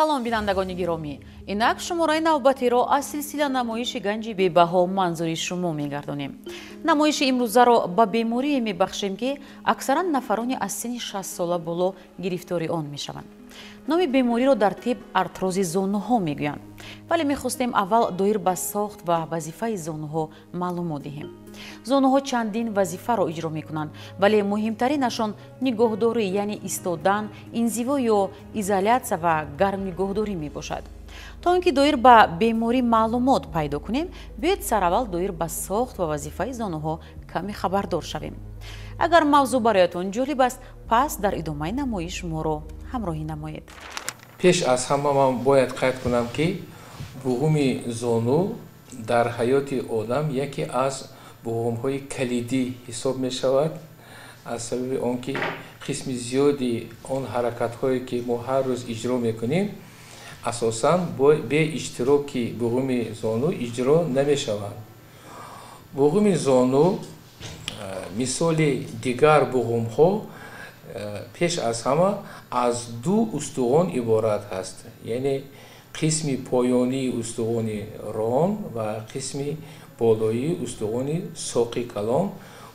Салом, бинандагони гиромӣ. Инак шумораи навбатиро аз силсила намоиши ганҷи бебаҳо манзури шумо мегардонем. Намоиши имрӯзаро ба беморие мебахшем, ки аксаран нафарони аз синни 60 сола боло гирифтори он мешаванд. Номи бемориро дар тиб артрози зонуҳо мегӯянд. Вале мехостем аввал доир ба сохт ва вазифаи зонуҳо маълумот диҳем. Зонуҳо чандин вазифаро иҷро мекунанд, вале муҳимтаринашон нигоҳдорӣ, яъне истодан, инзиво ё изолятсия ва гарм нигоҳдорӣ мебошад. То ин ки доир ба беморӣ маълумот пайдо кунем, биёед сараввал доир ба сохт ва вазифаи зонуҳо каме хабардор шавем. Агар мавзӯъ бароятон ҷолиб аст, пас дар идомаи намоиш моро ҳамроҳӣ намоед. Пеш аз ҳама ман бояд қайд кунам, ки буғуми зону дар ҳаёти одам яке аз буғумҳои калидӣ ҳисоб мешавад, аз сабаби он ки қисми зиёди он ҳаракатҳое ки мо ҳар рӯз иҷро мекунем, асосан бе иштироки буғуми зону иҷро намешаванд. Буғуми зону мисоли дигар буғумҳо пеш аз ҳама аз ду устухон иборат аст, яъне қисми поёнии устухони рон ва қисми болоии устухони соқи калон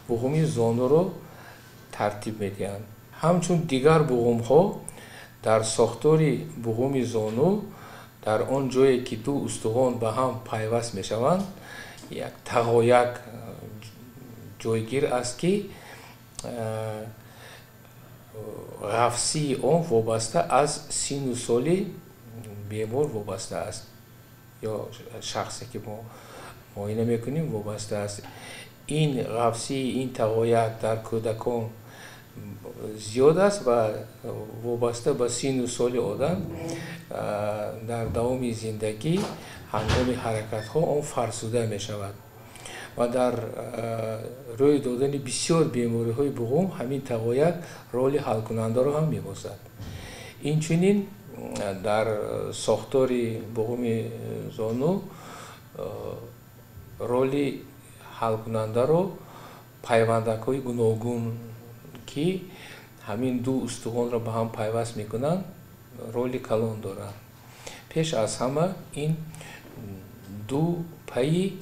буғуми зонуро тартиб медиҳанд. Ҳамчун дигар буғумҳо дар сохтори буғуми зону дар он ҷое ки ду устухон ба ҳам пайваст мешаванд, як тағояк ҷойгир аст, ки ғафсии он вобаста аз синну соли бемор вобаста аст, ё шахсе ки мо муоина мекунем вобаста аст. Ин ғафсии ин тағояк дар кӯдакон зиёд аст ва вобаста ба синну соли одам дар давоми зиндагӣ ҳангоми ҳаракатҳо он фарсуда мешавад ва дар рӯй додани бисёр бемориҳои буғум ҳамин тағояк роли ҳалкунандаро ҳам мебозад. Инчунин дар сохтори буғуми зону роли ҳалкунандаро пайвандакҳои гуногун, ки ҳамин ду устухонро ба ҳам пайваст мекунанд, роли калон доранд. Пеш аз ҳама ин ду пайи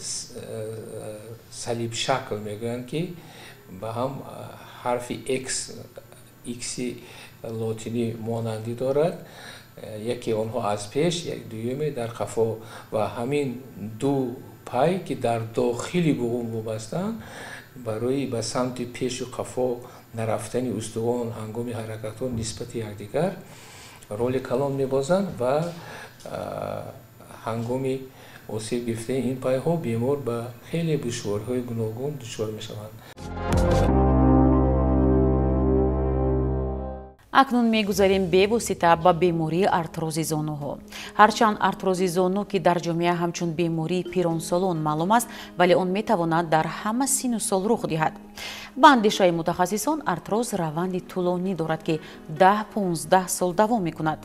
салибшакл мегӯянд, ки ба ҳам ҳарфи икси лотинӣ монандӣ дорад. Яке онҳо аз пеш, дуюме дар қафо, ва ҳамин ду пай, ки дар дохили буғум вобастаанд, барои ба самти пешу қафо нарафтани устухон ҳангоми ҳаракатҳо нисбати якдигар роли калон мебозанд ва ҳангоми осеб гирифтани ин пайҳо бемор ба хеле душвориҳои гуногун дучор мешаванд. Акнун мегузарем бевосита ба бемории артрози зонуҳо. Ҳарчанд артрози зону, ки дар ҷомеа ҳамчун бемории пиронсолон маълум аст, вале он метавонад дар ҳама синну сол рух диҳад. Ба андешаи мутахассисон, артроз раванди тӯлонӣ дорад, ки 10-15 сол давом мекунад.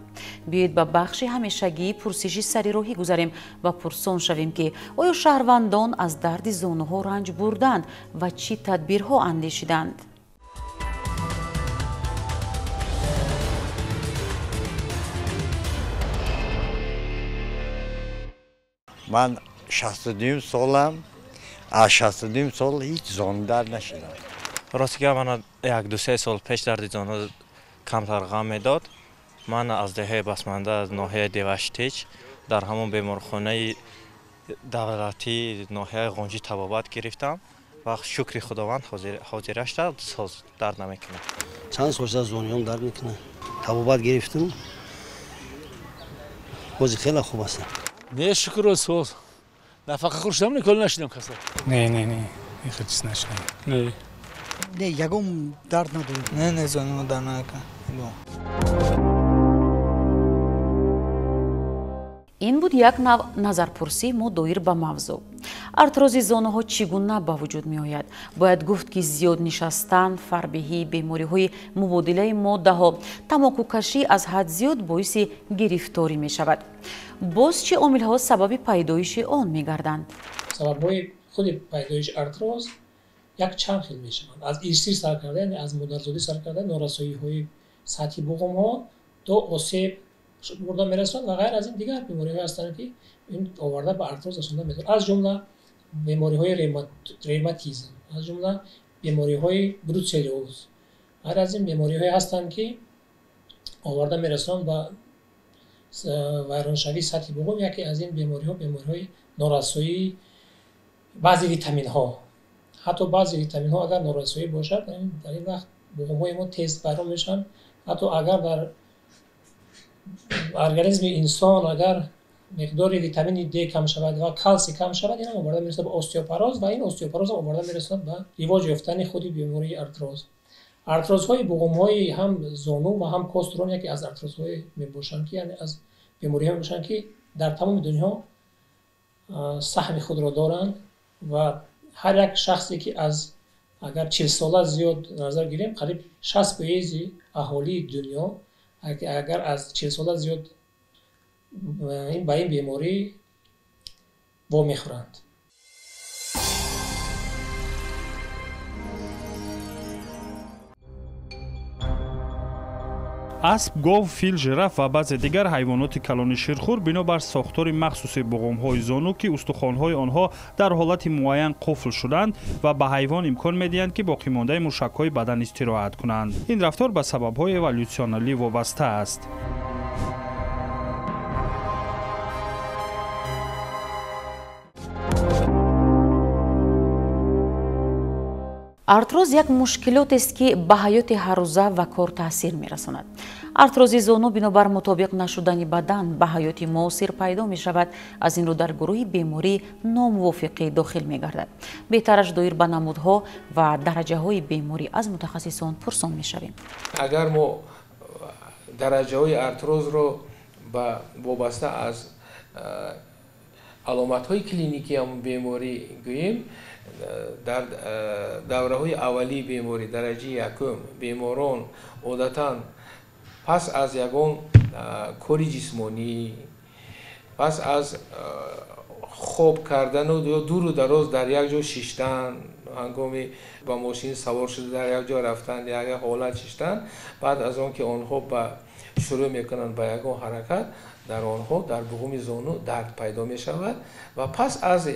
Биёед ба бахши ҳамешагии пурсиши сарироҳӣ гузарем ва пурсон шавем, ки оё шаҳрвандон аз дарди зонуҳо ранҷ бурданд ва чӣ тадбирҳо андешиданд. Ман 62 солам, аз 62 сол ҳеҷ зону дард нашидам. Рости гап, мана 1-2-3 сол пеш дарди зону камтар ғам медод. Ман аз деҳаи Басманда, аз ноҳияи Деваштич, дар ҳамон беморхонаи давлатии ноҳияи Ғонҷӣ табобат гирифтам ва шукри Худованд ҳозирашта соз дард намекунад. Чанд сол шуда зонуям дард мекунад. Табобат гирифтам, ҳозир хеле хуб ҳастам. Не, шукр, соз. Нафақа хӯр шудам, николи нашидам каса. Не, не, не, ҳеҷ чиз нашидам. Не. Не, ягон дард надорам. Не, не, зонума дард намекунад. Ин буд як нав назарпурсии мо доир ба мавзӯъ. Артрози зонуҳо чӣ гуна ба вуҷуд меояд? Бояд гуфт, ки зиёд нишастан, фарбеҳӣ, бемориҳои мубодилаи моддаҳо, тамокукашӣ аз ҳад зиёд боиси гирифторӣ мешавад. Боз чӣ омилҳо сабаби пайдоиши он мегарданд? Сабабҳои худи пайдоиши артроз як чанд хел мешаванд. Аз ирсӣ сар карда, яъне аз модарзодӣ сар карда, норасоиҳои сатҳи буғумҳо то осеб бурда мерасонад ва ғайр аз ин дигар бемориҳое ҳастанд, ки ин оварда ба артроз расонда метавонад. Аз ҷумла бемориҳои ревматизм, аз ҷумла бемориҳои бруцеллиоз. Ғайр аз ин бемориҳое ҳастанд, ки оварда мерасонанд ба вайроншавии сатҳи буғум. Яке аз ин бемориҳо бемориҳои норасоии баъзе витаминҳо. Ҳатто баъзе витаминҳо агар норасоӣ бошад, дар ин вақт буғумҳои мо тез вайрон мешаванд. Ҳатто агар дар организми инсон агар миқдори витамини Д кам шавад ва калсий кам шавад, ин ҳам оварда мерасонад ба остеопороз ва ин остеопороз ҳам оварда мерасонад ба ривоҷ ёфтани худи бемории артроз. Артрозҳои буғумҳои ҳам зону ва ҳам кострон яке аз артрозҳое мебошанд, ки яъне аз бемориҳое мебошанд, ки дар тамоми дунё саҳми худро доранд ва ҳар як шахсе ки аз агар 40 сола зиёд назар гирем, қариб 60% аҳолии дунё агар аз 40 сола зиёд ба ин беморӣ вомехӯранд. Асп, гов, фил, жираф ва баъзе дигар ҳайвоноти калони ширхӯр бинобар сохтори махсуси буғумҳои зону, ки устухонҳои онҳо дар ҳолати муайян қуфл шуданд ва ба ҳайвон имкон медиҳанд, ки боқимондаи мушакҳои бадан истироҳат кунанд. Ин рафтор ба сабабҳои эволютсионалӣ вобаста аст. Артроз як мушкилотест, ки ба ҳаёти ҳаррӯза ва кор таъсир мерасонад. Артрозии зону бинобар мутобиқ нашудани бадан ба ҳаёти муосир пайдо мешавад. Аз ин рӯ дар гурӯҳи беморӣ номувофиқӣ дохил мегардад. Беҳтараш доир ба намудҳо ва дараҷаҳои беморӣ аз мутахассисон пурсон мешавем. Агар мо дараҷаҳои артрозро вобаста аз аломатҳои клиникии ҳамон беморӣ гӯем, дар давраҳои аввалии беморӣ, дараҷаи якум, беморон одатан пас аз ягон кори ҷисмонӣ, пас аз хоб кардану ё дуру дароз дар як ҷо шиштан, ҳангоми ба мошин савор шуда дар як ҷо рафтан, як ҳолат шиштан, баъд аз он ки онҳо ба шурӯъ мекунанд ба ягон ҳаракат, дар онҳо дар буғуми зону дард пайдо мешавад ва пас аз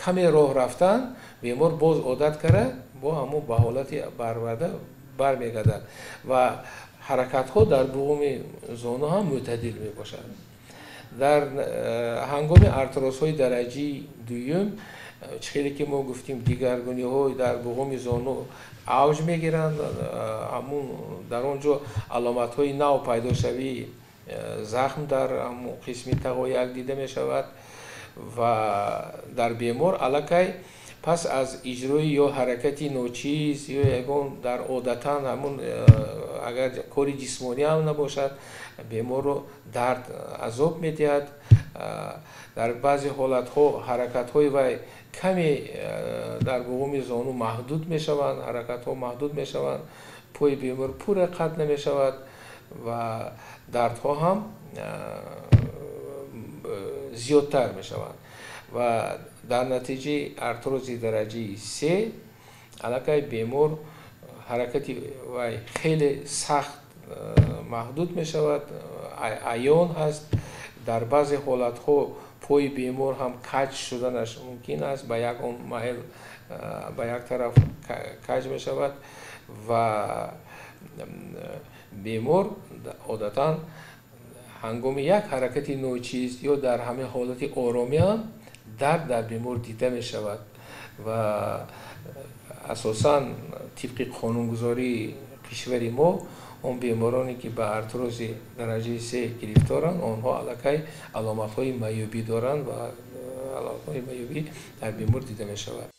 каме роҳ рафтан бемор боз одат карда бо ҳамон ба ҳолати барварда бармегардад ва ҳаракатҳо дар буғуми зону ҳам мӯътадил мебошад. Дар ҳангоми артрозҳои дараҷаи дуюм, чӣ хеле ки мо гуфтем, дигаргуниҳо дар буғуми зону авҷ мегиранд, ҳамун дар он ҷо аломатҳои нав пайдошавии захм дар ҳамун қисми тағояк дида мешавад ва дар бемор аллакай пас аз иҷрои ё ҳаракати ночиз ё ягон дар одатан ҳамун агар кори ҷисмонӣ ҳам набошад, беморро дард азоб медиҳад. Дар баъзе ҳолатҳо ҳаракатҳои вай каме дар буғуми зону маҳдуд мешаванд, ҳаракатҳо маҳдуд мешаванд, пои бемор пурра қатъ намешавад ва дардҳо ҳам зиёдтар мешаванд. Ва дар натиҷаи артрози дараҷаи се аллакай бемор ҳаракати вай хеле сахт маҳдуд мешавад, аён ҳаст. Дар баъзе ҳолатҳо пои бемор ҳам каҷ шуданаш мумкин аст, ба як он маҳал ба як тараф каҷ мешавад ва бемор одатан ҳангоми як ҳаракати ночиз ё дар ҳамин ҳолати оромӣ ҳам дард дар бемор дида мешавад ва асосан тибқи қонунгузории кишвари мо он бемороне ки ба артрози дараҷаи се гирифторанд, онҳо аллакай аломатҳои маъюбӣ доранд ва аломатҳои маъюбӣ дар бемор дида мешавад.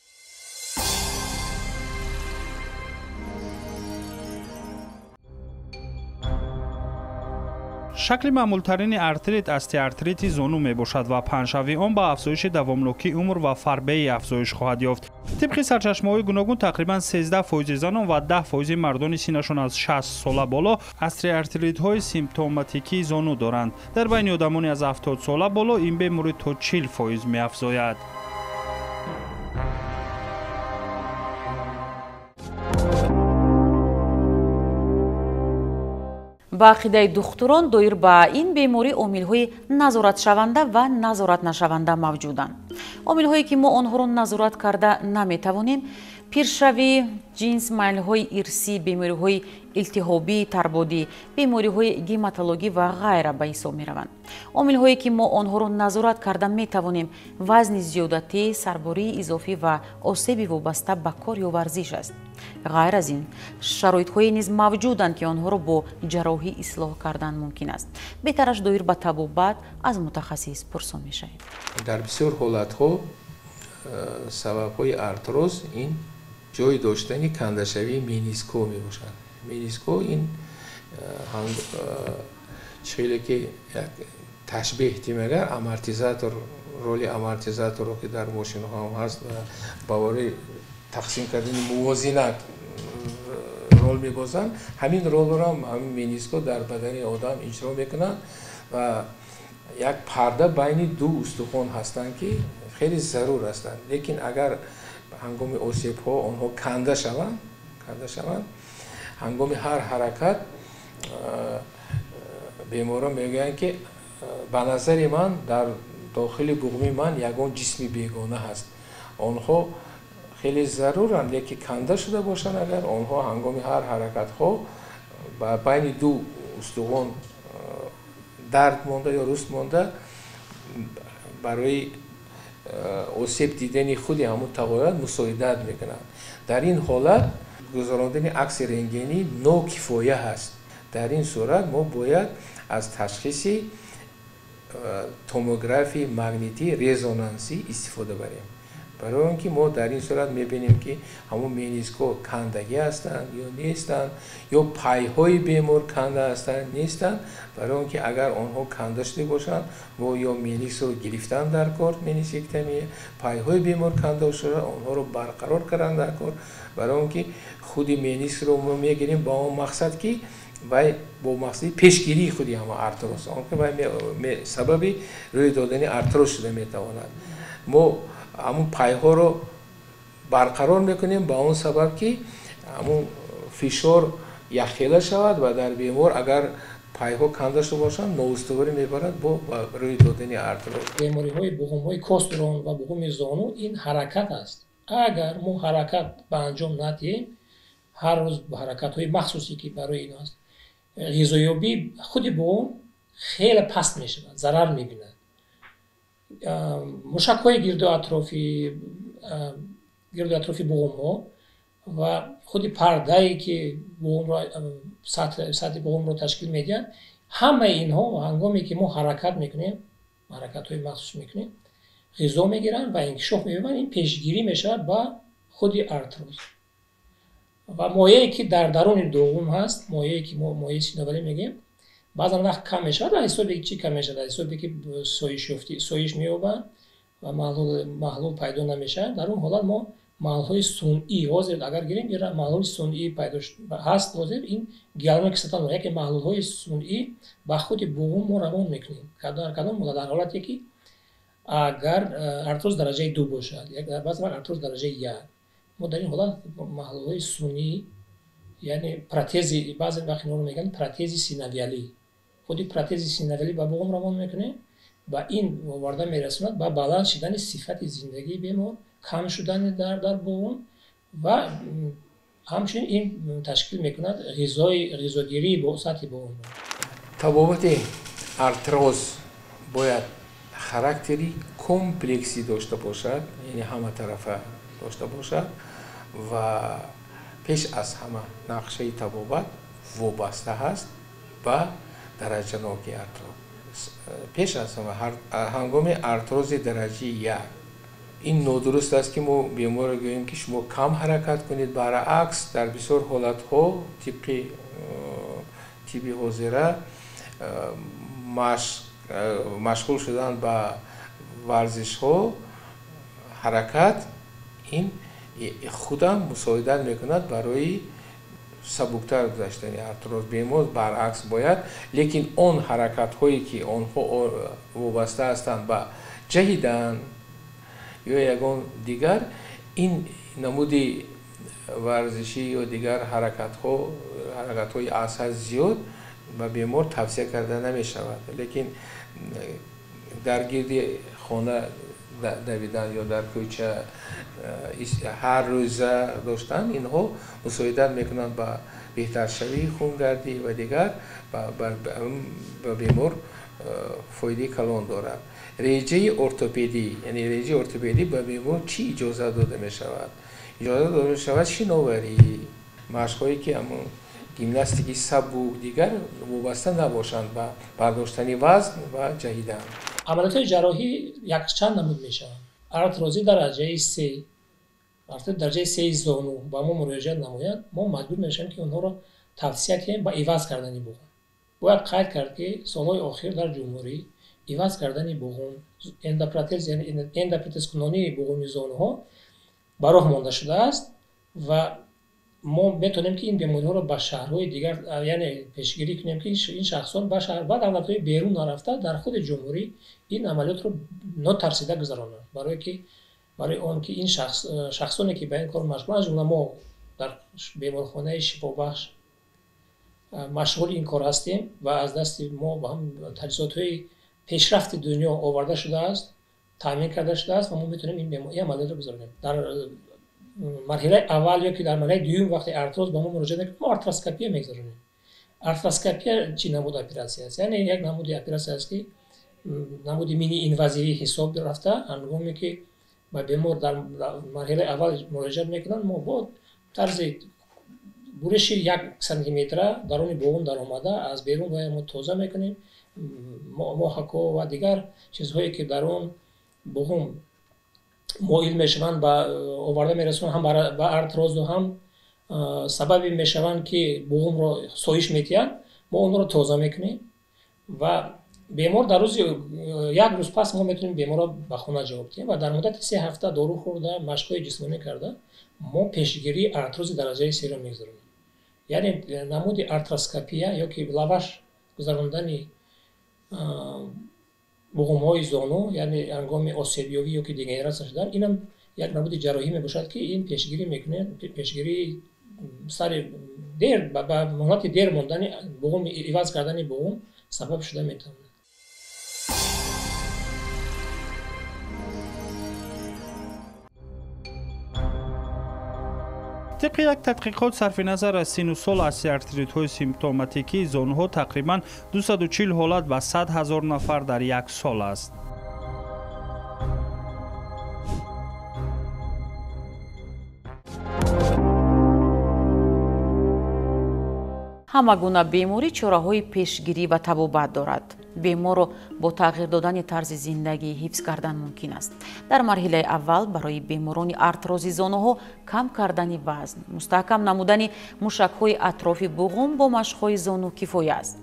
Шакли маъмултарини артрит остеоартрити зону мебошад ва паҳншавии он ба афзоиши давомнокии умр ва фарбеи афзоиш хоҳад ёфт. Тибқи сарчашмаҳои гуногун тақрибан 13% занон ва 10% мардони синнашон аз 60 сола боло остеоартритҳои симптоматикии зону доранд. Дар байни одамони аз 70 сола боло ин беморӣ то 40% меафзояд. Ба ақидаи духтурон, доир ба ин беморӣ омилҳои назоратшаванда ва назоратнашаванда мавҷуданд. Омилҳое ки мо онҳоро назорат карда наметавонем, пиршавӣ, ҷинс, майлҳои ирсӣ, бемориҳои илтиҳобии тарбодӣ, бемориҳои гематологӣ ва ғайра ба ҳисоб мераванд. Омилҳое ки мо онҳоро назорат карда метавонем, вазни зиёдатӣ, сарбории изофӣ ва осеби вобаста ба кор ё варзиш аст. Ғайр аз ин, шароитҳое низ мавҷуданд, ки онҳоро бо ҷарроҳӣ ислоҳ кардан мумкин аст. Беҳтараш доир ба табобат аз мутахассис пурсон мешавем. Дар бисёр ҳолатҳо сабабҳои артроз ин ҷой доштани кандашавии менискҳо мебошанд. Менискҳо ин хеле ки як ташбеҳ димагар амортизатор, роли амортизаторро ки дар мошинҳо ҳам ҳаст ва ба барои тақсим кардани мувозинат рол мебозанд, ҳамин ролро ҳам ҳамин менискҳо дар бадани одам иҷро мекунанд ва як парда байни ду устухон ҳастанд, ки хеле зарур ҳастанд. Лекин агар ҳангоми осебҳо онҳо канда шаванд, ҳангоми ҳар ҳаракат беморон мегӯянд, ки ба назари ман дар дохили буғми ман ягон ҷисми бегона ҳаст. Онҳо хеле заруранд, лекин канда шуда бошанд, агар онҳо ҳангоми ҳар ҳаракатҳо ба байни ду устухон дард монда ё руст монда, барои осеб дидани худи ҳамун тағойот мусоидат мекунанд. Дар ин ҳолат гузарондани акси рентгенӣ нокифоя ҳаст. Дар ин сурат мо бояд аз ташхиси томографияи магнитӣ резонансӣ истифода барем. Барои он ки мо дар ин сурат мебинем, ки ҳамун менискҳо кандагӣ ҳастанд ё нестанд, ё пайҳои бемор канда ҳастанд нестанд. Барои он ки агар онҳо канда шуда бошанд, мо ё менискро гирифтан дар кор, менисектомия, пайҳои бемор канда шуда, онҳоро барқарор кардан дар кор. Барои он ки худи менискро мо мегирем ба он мақсад, ки вай бо мақсади пешгирии худи ҳама артроз, он ки вай сабаби рӯй додани артроз шуда метавонад. Мо ҳамун пайҳоро барқарор мекунем ба он сабаб, ки ҳамун фишор якхела шавад ва дар бемор агар пайҳо канда шуда бошанд, ноустуворӣ мебарад бо рӯй додани артроз. Бемориҳои буғумҳои кострон ва буғуми зону ин ҳаракат аст. Агар мо ҳаракат ба анҷом надиҳем, ҳар рӯз ҳаракатҳои махсусе ки барои ин аст, ғизоёбии худи буғум хеле паст мешавад, зарар мебинад. Мушакҳои гирду атрофи буғумҳо ва худи пардае ки сатҳи буғумро ташкил медиҳанд, ҳамаи инҳо ҳангоме ки мо ҳаракат мекунем, ҳаракатҳои махсус мекунем, ғизо мегиранд ва инкишоф меёбанд. Ин пешгирӣ мешавад ба худи артроз. Ва моее ки дар даруни дуғум ҳаст, моее ки мо моеи синовалӣ мегӯем, баъзан вақт кам мешавад. Ва ҳисоби чӣ кам мешавад? Ҳисоби ки соиш меёбад ва маҳлул пайдо намешавад. Дар он ҳолат мо маҳлулҳои сунъӣ ҳозир агар гирем, маҳлули сунъӣ пайдо ҳаст ҳозир, ин гиалурони кислота, яке маҳлулҳои сунъӣ ба худи буғум мо равон мекунем. Дар кадом ҳолат? Дар ҳолате ки агар артроз дараҷаи 2 бошад, баъзе вақт артроз дараҷаи 1, мо дар ин ҳолат маҳлулҳои сунъӣ, яъне протези, баъзе вақт инҳоро мегӯянд протези синовиалӣ, худи протези синовиалӣ ба буғум равон мекунем ва ин оварда мерасонад ба баланд шудани сифати зиндагии бемор, кам шудани дард дар буғум ва ҳамчунин ин ташкил мекунад ғизогирии бо сатҳи буғумро. Табобати артроз бояд характери комплексӣ дошта бошад, яъне ҳаматарафа дошта бошад ва пеш аз ҳама нақшаи табобат вобаста ҳаст ба дараҷанокии артроз. Пеш аз ҳама ҳангоми артрози дараҷаи 1 ин нодуруст аст, ки мо беморро гӯем, ки шумо кам ҳаракат кунед. Баръакс, дар бисёр ҳолатҳо тибқи тибби ҳозира машғул шудан ба варзишҳо, ҳаракат ин худам мусоидат мекунад барои сабуктар гузаштани артроз. Бемор баръакс бояд, лекин он ҳаракатҳое ки онҳо вобаста ҳастанд ба ҷаҳидан ё ягон дигар, ин намуди варзишӣ ё дигар ҳаракатҳои аз ҳад зиёд Ба бемор тавсия карда намешавад, лекин дар гирди хона давидан ё дар кӯча ҳар рӯза доштан, инҳо мусоидат мекунанд ба беҳтаршавии хунгардӣ ва дигар ба бемор фоидаи калон дорад. Реҷаи ортопедӣ, яъне реҷаи ортопедӣ ба бемор чӣ иҷоза дода мешавад? Иҷоза дода мешавад шиноварӣ, машқҳое ки ҳамон гимнастики сабук, дигар вобаста набошанд ба бардоштани вазн ва ҷаҳидан. Амалиётҳои ҷарроҳӣ якчанд намуд мешаванд. Артрози дараҷаи се, артрози дараҷаи сеи зону ба мо муроҷиат намоянд, мо маҷбур мешавем, ки онҳоро тавсия диҳем ба иваз кардани буғум. Бояд қайд кард, ки солҳои охир дар ҷумҳурӣ иваз кардани буғум, эндопротез, яъне эндопротезкунонии буғуми зонуҳо ба роҳ монда шудааст ва мо метавонем, ки ин бемориҳоро ба шаҳрҳои дигар, яъне пешгирӣ кунем, ки ин шахсон ба шаҳр, ба давлатҳои берун нарафта, дар худи ҷумҳурӣ ин амалиётро нотарсида гузаронанд. Барои он ки ин шахсоне ки ба ин кор машғуланд, аз ҷумла мо дар беморхонаи шифобахш машғули ин кор ҳастем ва аз дасти мо ба ҳам таҷҳизотҳои пешрафти дунё оварда шудааст, таъмин карда шудааст ва мо метавонем ин амалиётро гузаронем. Дар марҳилаи аввал ё ки дар марҳилаи дуюм вақте артроз ба мо муроҷиат мекунад, мо артроскопия мегузаронем. Артроскопия чӣ намуди оператсия аст? Яъне як намуди оператсия аст, ки намуди мини-инвазивӣ ҳисоб рафта, ҳангоме ки ба бемор дар марҳилаи аввал муроҷиат мекунанд, мо бо тарзи буриши 1 сантиметра даруни буғум даромада, аз берун бояд мо тоза мекунем, моҳако ва дигар чизҳое ки дар он буғум моил мешаванд, ба оварда мерасонанд ҳам ба артрозу ҳам сабаби мешаванд, ки буғумро соиш метиҳанд, мо онро тоза мекунем ва бемор дар рӯзи як рӯз пас мо метавонем беморро ба хона ҷавоб диҳем ва дар муддати 3 ҳафта дору хӯрда, машқҳои ҷисмонӣ карда, мо пешгирии артрози дараҷаи серо мегузаронем. Яъне намуди артроскопия ё ки лаваш гузарондани буғумҳои зону, яъне ҳангоми осебёбӣ ё ки дегенератсия шудан, инам як намуди ҷарроҳӣ мебошад, ки ин пешгирӣ мекунад, пешгирии сари дер ба муҳлати дер мондани буғум, иваз кардани буғум сабаб шуда метавонад. Тибқи як тадқиқот, сарфи назар аз сину сол, остеоартритҳои симптоматикии зонуҳо тақрибан 240 ҳолат ба 100 000 нафар дар як сол аст. Ҳама гуна беморӣ чораҳои пешгирӣ ва табобат дорад. Беморро бо тағйир додани тарзи зиндагӣ ҳифз кардан мумкин аст. Дар марҳилаи аввал барои беморони артрози зонуҳо кам кардани вазн, мустаҳкам намудани мушакҳои атрофи буғум бо машқҳои зону кифоя аст.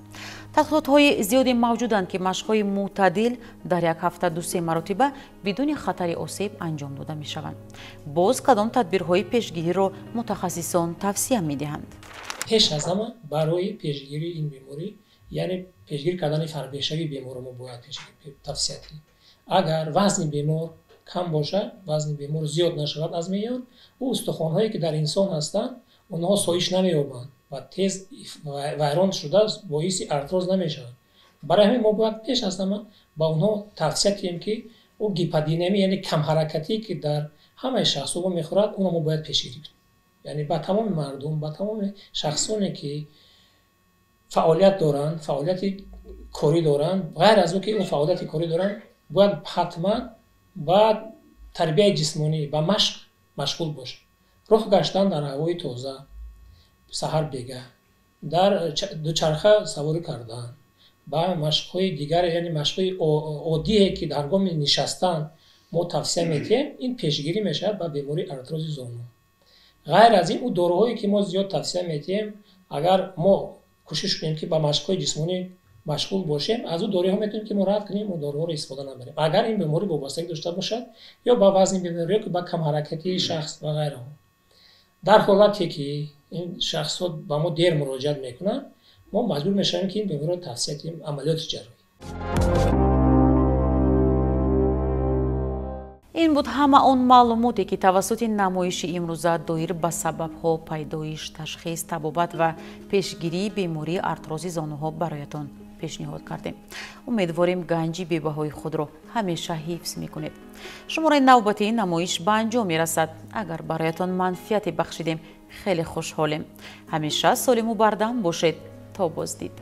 Тадқиқотҳои зиёде мавҷуданд, ки машқҳои мӯътадил дар як ҳафта 2-3 маротиба бидуни хатари осеб анҷом дода мешаванд. Боз кадом тадбирҳои пешгириро мутахассисон тавсия медиҳанд? Пеш аз ҳама барои пешгирии ин беморӣ, яъне пешгирӣ кардани фарбеҳшавии беморро мо бояд тавсия диҳем. Агар вазни бемор кам бошад, вазни бемор зиёд нашавад аз меъёр, ӯ устухонҳое ки дар инсон ҳастанд, онҳо соиш намеёбанд ва тез вайрон шуда боиси артроз намешаванд. Барои ҳамин мо бояд пеш аз ҳама ба онҳо тавсия диҳем, ки ӯ гиподинамия, яъне камҳаракатӣ, ки дар ҳамаи шахсҳо мехӯрад, онро мо бояд пешгирӣ кунем. Яъне ба тамоми мардум, ба тамоми шахсоне ки фаъолият доранд, фаъолияти корӣ доранд, ғайр аз он ки он фаъолияти корӣ доранд, бояд ҳатман ба тарбияи ҷисмонӣ, ба машқ машғул бошанд. Роҳ гаштан дар ҳавои тоза, саҳар бегаҳ, дар дучарха саворӣ кардан, ба машқҳои дигар, яъне машқҳои оддие ки дар ҳангоми нишастан мо тавсия медиҳем, ин пешгирӣ мешавад ба бемории артрози зону. Ғайр аз ин, ӯ доруҳое ки мо зиёд тавсия медиҳем, агар мо кӯшиш кунем, ки ба машқҳои ҷисмонӣ машғул бошем, аз ӯ доруҳо метавонем, ки мо рад кунем, ӯ доруҳоро истифода набарем. Агар ин беморӣ вобастагӣ дошта бошад ё ба вазни беморӣ, ё ки ба камҳаракатии шахс ва ғайраҳо. Дар ҳолате ки ин шахсҳо ба мо дер муроҷиат мекунанд, мо маҷбур мешавем, ки ин бемориро тавсия диҳем амалиёти ҷарроҳӣ. Ин буд ҳама он маълумоте, ки тавассути намоиши имрӯза доир ба сабабҳо, пайдоиш, ташхис, табобат ва пешгирии бемории артрози зонуҳо бароятон пешниҳод кардем. Умедворем, ганҷи бебаҳои худро ҳамеша ҳифз мекунед. Шумораи навбатии намоиш ба анҷом мерасад. Агар бароятон манфиате бахшидем, хеле хушҳолем. Ҳамеша солиму бардам бошед. То боздид.